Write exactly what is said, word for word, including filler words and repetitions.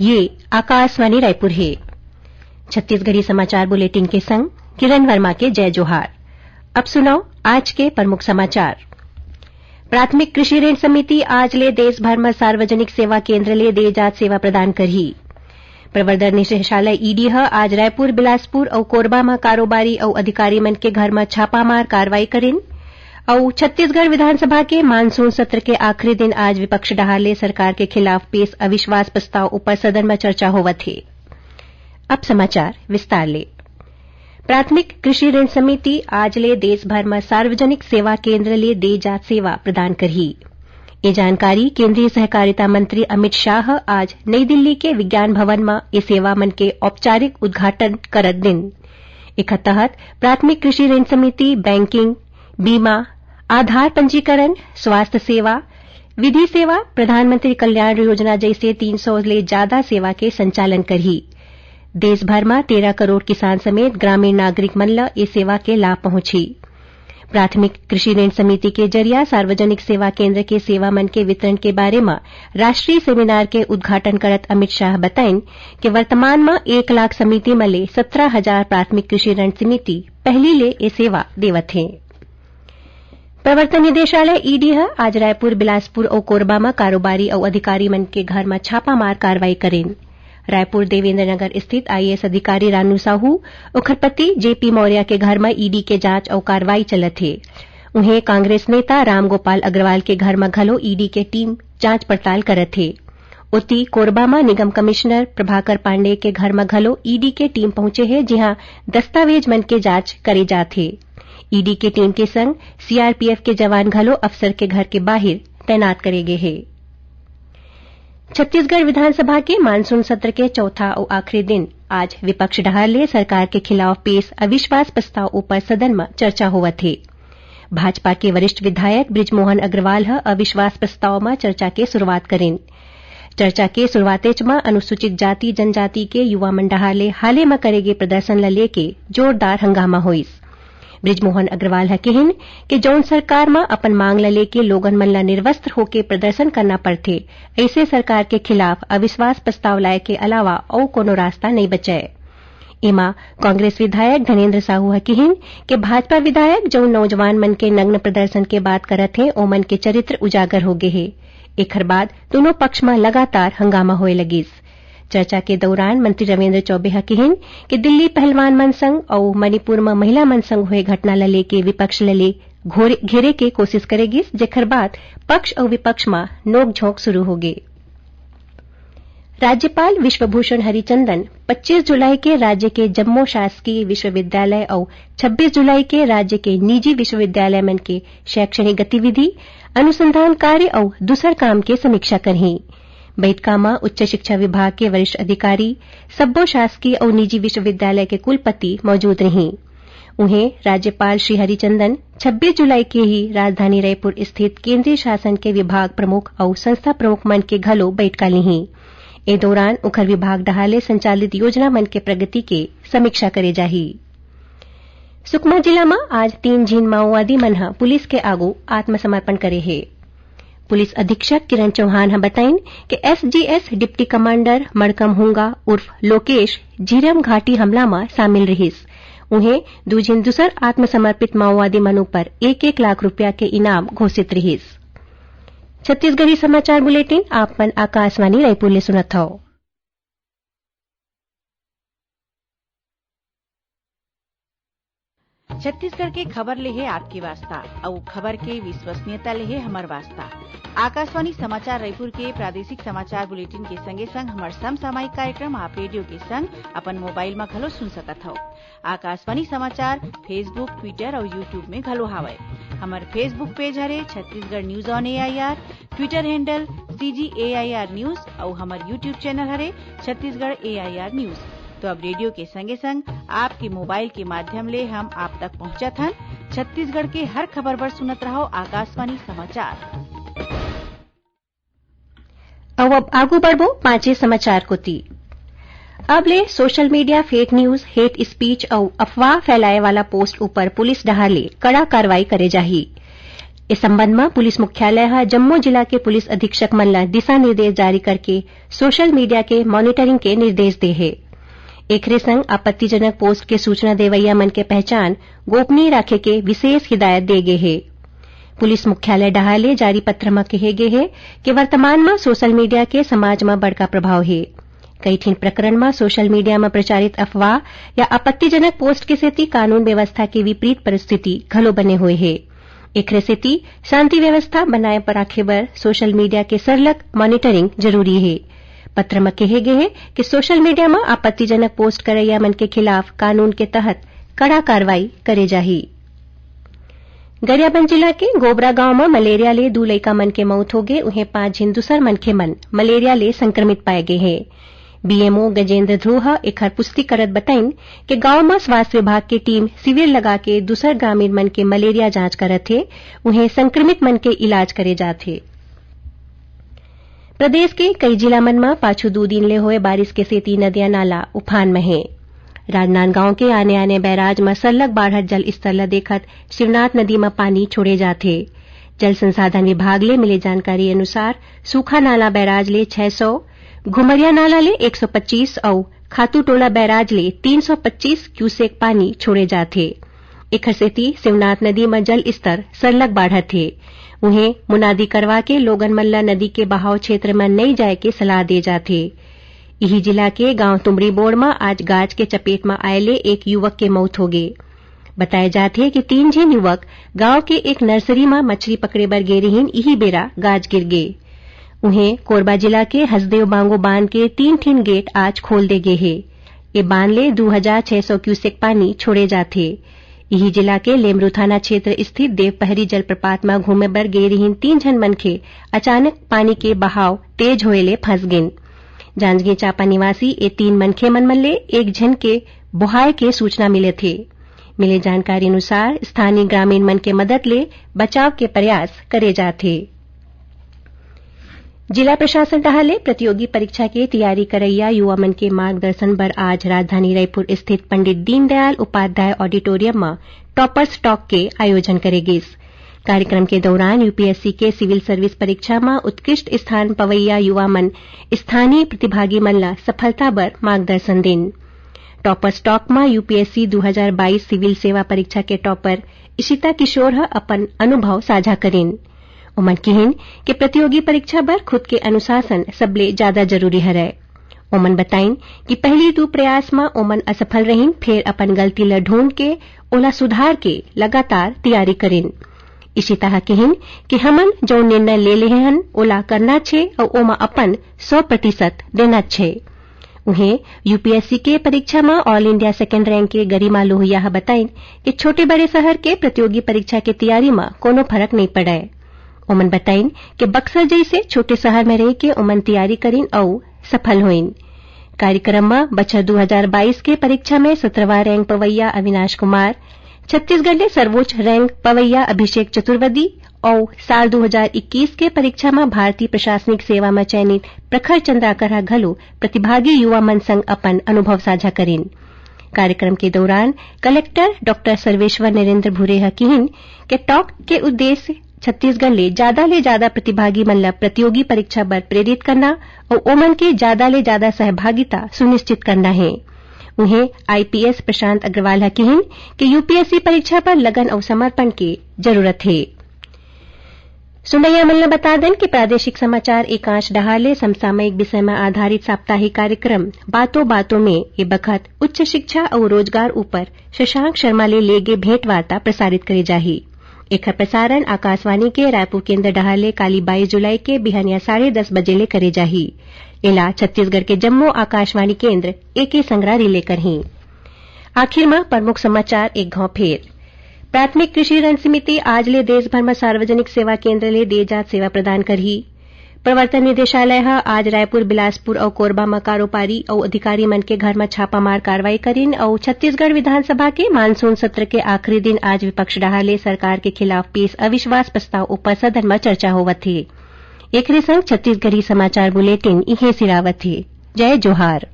ये आकाशवाणी रायपुर हे। छत्तीसगढ़ी समाचार बुलेटिन के संग किरण वर्मा के जय जोहार। अब सुनव आज के प्रमुख समाचार। प्राथमिक कृषि ऋण समिति आज ले देश भर म सार्वजनिक सेवा केंद्र ले दे जात सेवा प्रदान करही। प्रवर्धन निदेशालय, ईडी ह आज रायपुर, बिलासपुर अउ कोरबा म कारोबारी अउ अधिकारी मन के घर म छापामार कार्रवाई करिन। अउ छत्तीसगढ़ विधानसभा के मानसून सत्र के आखिरी दिन आज विपक्ष डहार ले सरकार के खिलाफ पेश अविश्वास प्रस्ताव ऊपर सदन म चर्चा होवत हे। अब समाचार विस्तार ले। प्राथमिक कृषि ऋण समिति आज ले देश भर म सार्वजनिक सेवा केंद्र ले दे जात सेवा प्रदान करही। ये जानकारी केंद्रीय सहकारिता मंत्री अमित शाह आज नई दिल्ली के विज्ञान भवन म ये सेवा मन के औपचारिक उद्घाटन करत दिन। एखर तहत प्राथमिक कृषि ऋण समिति बैंकिंग, बीमा, आधार पंजीकरण, स्वास्थ्य सेवा, विधि सेवा, प्रधानमंत्री कल्याण योजना जैसे तीन सौ ले ज्यादा सेवा के संचालन करही। देश भर म तेरह करोड़ किसान समेत ग्रामीण नागरिक मन ल ये सेवा के लाभ पहुंचही। प्राथमिक कृषि ऋण समिति के जरिया सार्वजनिक सेवा केंद्र के सेवा मन के वितरण के बारे म राष्ट्रीय सेमिनार के उद्घाटन करत अमित शाह बताइन कि वर्तमान म एक लाख समिति म ले सत्रह हजार प्राथमिक कृषि ऋण समिति पहिली ले ये सेवा देवत हे। प्रवर्तन निदेशालय, ईडी ह आज रायपुर, बिलासपुर अउ कोरबा म कारोबारी अउ अधिकारी मन के घर म छापामार कार्रवाई करिन। रायपुर देवेंद्र नगर स्थित आईएएस अधिकारी रानू साहू, ओखर पति जेपी मौर्य के घर म ईडी के जांच अउ कार्रवाई चलत हे। उहें, कांग्रेस नेता रामगोपाल अग्रवाल के घर म घलो ईडी के टीम जांच पड़ताल करत हे। ओती, कोरबा म निगम कमिश्नर प्रभाकर पांडेय के घर म घलो ईडी के टीम पहुंचे हे, जिहां दस्तावेज मन के जांच करे जात हे। ईडी के टीम के संग सीआरपीएफ के जवान घलो अफसर के घर के बाहिर तैनात करे गे हे। छत्तीसगढ़ विधानसभा के मानसून सत्र के चौथा अउ आखिरी दिन आज विपक्ष डहार ले सरकार के खिलाफ पेश अविश्वास प्रस्ताव ऊपर सदन म चर्चा होवत हे। भाजपा के वरिष्ठ विधायक बृजमोहन अग्रवाल ह अविश्वास प्रस्ताव म चर्चा के शुरुआत करिन। चर्चा के शुरुआतेच म अनुसूचित जाति जनजाति के युवा मन डहार ले हाले म करे गे प्रदर्शन ल लेके जोरदार हंगामा होइस। बृजमोहन अग्रवाल ह किहिन कि जौन सरकार म अपन मांग ल लेके लोगन मन ल निर्वस्त्र होके प्रदर्शन करना पड़थे, अइसे सरकार के खिलाफ अविश्वास प्रस्ताव लाए के अलावा अउ कोनो रास्ता नइ बचय। एमा कांग्रेस विधायक धनेंद्र साहू ह किहिन कि भाजपा विधायक जउन नौजवान मन के नग्न प्रदर्शन के बात करत हे, ओमन के चरित्र उजागर होगे हे। एखर बाद दूनों पक्ष म लगातार हंगामा होए लगिस। चर्चा के दौरान मंत्री रविंद्र चौबे ह किहिन कि दिल्ली पहलवान मन संग अउ मणिपुर म महिला मन संग होए घटना ल लेके विपक्ष ल ले घोरे-, घेरे के कोशिश करे गिस, जेखर बाद पक्ष अउ विपक्ष म नोकझोंक शुरू होगे। राज्यपाल विश्वभूषण हरिचंदन पच्चीस जुलाई के राज्य के जम्मो शासकीय विश्वविद्यालय अउ छब्बीस जुलाई के राज्य के निजी विश्वविद्यालय मन के शैक्षणिक गतिविधि, अनुसंधान कार्य अउ दूसर काम के समीक्षा करहीं। बइठका म उच्च शिक्षा विभाग के वरिष्ठ अधिकारी, सब्बो शासकीय अउ निजी विश्वविद्यालय के कुलपति मौजूद रहीं। उहें, राज्यपाल श्री हरिचंदन छब्बीस जुलाई के ही राजधानी रायपुर स्थित केंद्रीय शासन के विभाग प्रमुख अउ संस्था प्रमुख मन के घलो बइठका लिहीं। ए दौरान उखर विभाग डहार ले संचालित योजना मन के प्रगति के समीक्षा करे जाही। सुकमा जिला म आज तीन झिन माओवादी मन ह पुलिस के आगू आत्मसमर्पण करे हे। पुलिस अधीक्षक किरण चौहान ह बताइन कि एसजीएस डिप्टी कमांडर मड़कम हुंगा उर्फ लोकेश झीरम घाटी हमला म शामिल रिहिस। उहें, दू झिन दूसर आत्मसमर्पित माओवादी मन ऊपर एक एक लाख रुपया के इनाम घोषित रिहिस। छत्तीसगढ़ी समाचार बुलेटिन आप मन आकाशवाणी रायपुर ले सुनत हव। छत्तीसगढ़ के खबर ले हे आपके वास्ता, अउ खबर के विश्वसनीयता ले हे हमर वास्ता। आकाशवाणी समाचार रायपुर के प्रादेशिक समाचार बुलेटिन के संगे संग हमर समसामयिक कार्यक्रम आप रेडियो के संग अपन मोबाइल म घलो सुन सकत हव। आकाशवाणी समाचार Facebook, Twitter अउ YouTube में घलो हावय। हमर Facebook पेज हरे Chhattisgarh news on AIR, Twitter handle CG AIR news अउ हमर YouTube चैनल हरे छत्तीसगढ़ एआईआर न्यूज। तो अब रेडियो के संगे संग आपके मोबाइल के माध्यम ले हम आप तक पहुंचत हन। छत्तीसगढ़ के हर खबर बर सुनत रहव आकाशवाणी समाचार। अउ अब आगू बढ़बो पांचे समाचार कोती। अब ले सोशल मीडिया, फेक न्यूज, हेट स्पीच अउ अफवाह फैलाए वाला पोस्ट ऊपर पुलिस डहार ले कड़ा कार्रवाई करे जाही। ए संबंध म पुलिस मुख्यालय ह जम्मो जिला के पुलिस अधीक्षक मन ल दिशा निर्देश जारी करके सोशल मीडिया के मॉनिटरिंग के निर्देश दे हे। एखरे संग आपत्तिजनक पोस्ट के सूचना देवइया मन के पहचान गोपनीय राखे के विशेष हिदायत दे गे हे। पुलिस मुख्यालय डहार ले जारी पत्र म कहे गे हे कि वर्तमान म सोशल मीडिया के समाज म बड़का प्रभाव हे। कई ठिन प्रकरण म सोशल मीडिया म प्रचारित अफवाह या आपत्तिजनक पोस्ट के सेती कानून व्यवस्था के विपरीत परिस्थिति घलो बने हुए हे। एखरे सेती शांति व्यवस्था बनाए राखे बर सोशल मीडिया के सरलग मॉनिटरिंग जरूरी हे। पत्र म कहे गे हे कि सोशल मीडिया म आपत्तिजनक पोस्ट करइया मन के खिलाफ कानून के तहत कड़ा कार्रवाई करे जाही। गरियाबंद जिला के गोबरा गांव म मलेरिया ले दू लइका मन के मौत होगे, उहें पांच झिन दूसर मनखे मन मलेरिया ले संक्रमित पाए गे हे। बीएमओ गजेंद्र ध्रुव ह एखर पुष्टि करत बताइन कि गांव म स्वास्थ्य विभाग के टीम शिविर लगा के दूसर ग्रामीण मन के मलेरिया जांच करत हे, उहें संक्रमित मन के इलाज करे जात हे। प्रदेश के कई जिला मन म पाछू दू दिन ले होए बारिश के सेती नदिया नाला उफान म हे। राजनांदगांव के आने-आने बैराज म सरलग बाढ़त जल स्तर ल देखत शिवनाथ नदी म पानी छोड़े जात हे। जल संसाधन विभाग ले मिले जानकारी अनुसार, सूखा नाला बैराज ले छह सौ, घुमरिया नाला ले एक सौ पच्चीस अउ खातूटोला बैराज ले तीन सौ पच्चीस क्यूसेक पानी छोड़े जात हे। एखर सेती शिवनाथ नदी म जल स्तर सरलग बाढ़त हे। उहें, मुनादी करवा के लोगन मन ल नदी के बहाव क्षेत्र म नइ जाए के सलाह दे जात हे। इही जिला के गांव तुमड़ीबोड़ म आज गाज के चपेट म आए ले एक युवक के मउत होगे। बताए जात हे कि तीन झिन युवक गांव के एक नर्सरी म मछली पकड़े बर गे रिहिन, इही बेरा गाज गिर गे। उहें, कोरबा जिला के हसदेव बांगो बांध के तीन ठिन गेट आज खोल दे गे हे। ए बांध ले दू हजार छह सौ क्यूसेक पानी छोड़े जात हे। इही जिला के लेमरू थाना क्षेत्र स्थित देवपहरी जलप्रपात म घूमे बर गे रिहिन तीन झन मनखे अचानक पानी के बहाव तेज होए ले फंस गिन। जांजगीर चांपा निवासी ए तीन मनखे मन, मन ले एक झन के बोहाय के सूचना मिलत हे। मिले जानकारी अनुसार, स्थानीय ग्रामीण मन के मदद ले बचाव के प्रयास करे जात हे। जिला प्रशासन डहार ले प्रतियोगी परीक्षा के तैयारी करइया युवा मन के मार्गदर्शन बर आज राजधानी रायपुर स्थित पंडित दीनदयाल उपाध्याय ऑडिटोरियम म टॉपर्स टॉक के आयोजन करे गिस। कार्यक्रम के दौरान यूपीएससी के सिविल सर्विस परीक्षा म उत्कृष्ट स्थान पवैया युवा मन स्थानीय प्रतिभागी मन ल सफलता बर मार्गदर्शन दिन। टॉपर्स टॉक म यूपीएससी दू हजार बाईस सिविल सेवा परीक्षा के टॉपर इशिता किशोर ह अपन अनुभव साझा करिन। ओमन किहिन कि प्रतियोगी परीक्षा बर खुद के अनुशासन सबले ज्यादा जरूरी हरय। ओमन बताइन कि पहली दू प्रयास म ओमन असफल रहिन, फेर अपन गलती ल ढूंढ के ओला सुधार के लगातार तैयारी करिन। इशिता ह किहिन कि हमन जउन निर्णय ले लेहे हन, ओला करना छे अउ ओमा अपन सौ प्रतिशत देना छे। उहें, यूपीएससी के परीक्षा म ऑल इंडिया सेकंड रैंक के गरिमा लोहिया ह बताइन कि छोटे बड़े शहर के प्रतियोगी परीक्षा के तैयारी म कोनो फरक नइ पड़य। ओमन बताइन कि बक्सर जइसे छोटे शहर म रहिके ओमन तैयारी करिन अउ सफल होइन। कार्यक्रम म बछर दू हजार बाईस के परीक्षा म सत्रहवां रैंक पवैया अविनाश कुमार, छत्तीसगढ़ ले सर्वोच्च रैंक पवैया अभिषेक चतुर्वेदी अउ साल दू हजार इक्कीस के परीक्षा म भारतीय प्रशासनिक सेवा म चयनित प्रखर चंद्राकर ह घलो प्रतिभागी युवा मन संग अपन अनुभव साझा करिन। कार्यक्रम के दौरान कलेक्टर डॉक्टर सर्वेश्वर नरेंद्र भूरे ह किहिन के टॉक के उद्देश्य छत्तीसगढ़ ले जादा ले जादा प्रतिभागी मन ल प्रतियोगी परीक्षा बर प्रेरित करना अउ ओमन के जादा ले जादा सहभागिता सुनिश्चित करना हे। उहें, आईपीएस प्रशांत अग्रवाल ह किहिन कि यूपीएससी परीक्षा बर लगन अउ समर्पण के जरूरत हे। सुनइया मन ल बता देन कि प्रादेशिक समाचार एकांश डहार ले समसामयिक विषय म आधारित साप्ताहिक कार्यक्रम बातों बातों में ए बखत उच्च शिक्षा अउ रोजगार ऊपर शशांक शर्मा ले लेगे भेंटवार्ता प्रसारित करे जाही। एखर प्रसारण आकाशवाणी के रायपुर केंद्र डहार ले काली बाईस जुलाई के बिहनिया साढ़े दस बजे ले करे जाही। एला छत्तीसगढ़ के जम्मो आकाशवाणी केंद्र एके संगरा रिले करही। आखिर म प्रमुख समाचार एक घाव फेर। प्राथमिक कृषि ऋण समिति आज ले देश भर म सार्वजनिक सेवा केंद्र ले दे जात सेवा प्रदान करही। प्रवर्तन निदेशालय ह आज रायपुर, बिलासपुर अउ कोरबा म कारोबारी अउ अधिकारी मन के घर म छापामार कार्रवाई करिन अउ छत्तीसगढ़ विधानसभा के मानसून सत्र के आखिरी दिन आज विपक्ष डहार ले सरकार के खिलाफ पेश अविश्वास प्रस्ताव ऊपर सदन म चर्चा होवत हे। एखरे संग छत्तीसगढ़ी समाचार बुलेटिन इहें सिरावत हे। जय जोहार।